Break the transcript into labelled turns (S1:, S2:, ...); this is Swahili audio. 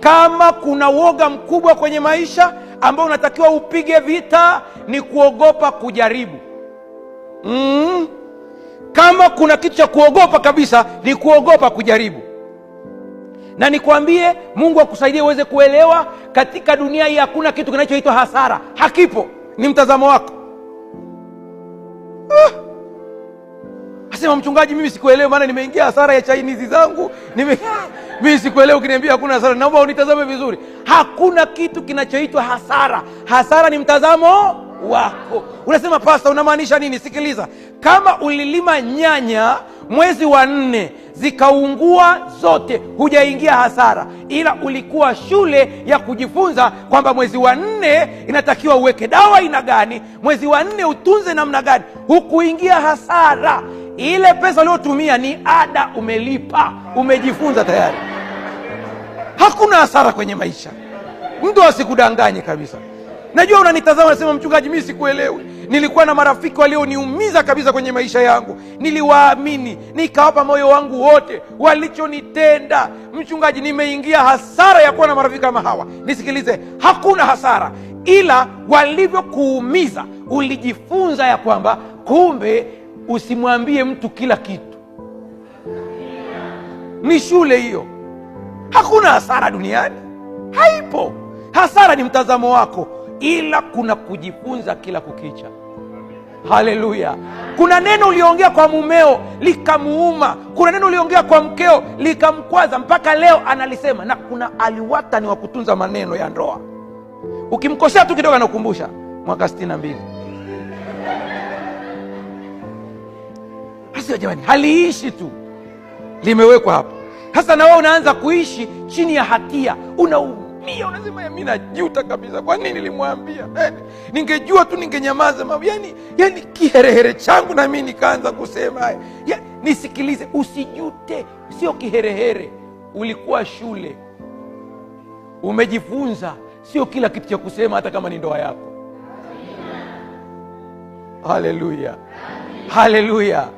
S1: Kama kuna woga mkubwa kwenye maisha ambao unatakiwa upige vita, ni kuogopa kujaribu. Kama kuna kitu cha kuogopa kabisa, ni kuogopa kujaribu. Na nikwambie, Mungu akusaidie uweze kuelewa, katika dunia hii hakuna kitu kinachoitwa hasara. Hakipo, ni mtazamo wako. Asema mchungaji, mimi sikuelewi, maana nimeingia hasara ya chainizi zangu mimi sikuelewi ukiniambia hakuna hasara. Naomba unitazame vizuri, hakuna kitu kinachoitwa hasara. Hasara ni mtazamo wako. Unasema pasta, unamaanisha nini? Sikiliza, kama ulilima nyanya mwezi wa 4 zikaungua zote, hujaingia hasara, ila ulikuwa shule ya kujifunza kwamba mwezi wa 4 inatakiwa uweke dawa aina gani, mwezi wa 4 utunze namna gani. Hukuingia hasara. Ile pesa uliyotumia ni ada, umelipa, umejifunza tayari. Hakuna hasara kwenye maisha, mtu asikudanganye kabisa. Najua unanitazama unasema, mchungaji, mimi sikuelewi. Nilikuwa na marafiki walioniumiza kabisa kwenye maisha yangu, niliwaamini nikawapa moyo wangu wote, walichonitenda mchungaji, nimeingia hasara ya kuwa na marafiki kama hawa. Nisikilize, hakuna hasara, ila walivyokuumiza ulijifunza ya kwamba kumbe usimwambie mtu kila kitu. Ni shule hiyo. Hakuna hasara duniani, haipo. Hasara ni mtazamo wako, ila kuna kujifunza kila kukicha. Haleluya. Kuna neno uliongea kwa mumeo likamuuma, kuna neno uliongea kwa mkeo likamkwaza, mpaka leo analisema. Na kuna aliwata ni wa kutunza maneno ya ndoa. Ukimkosea tu kidogo anakukumbusha mwaka 62. Sasa jamani, haliishi tu, limewekwa hapo. Sasa na wewe unaanza kuishi chini ya hatia, unaumia, unasema mimi najuta kabisa, kwa nini nilimwambia? Ningejua tu ningenyamaza. Yani kiherehere changu na mimi nikaanza kusema haya. Nisikilize, usijute, sio kiherehere. Ulikuwa shule, umejifunza, sio kila kitu cha kusema, hata kama ni ndoa yako. Haleluya, haleluya.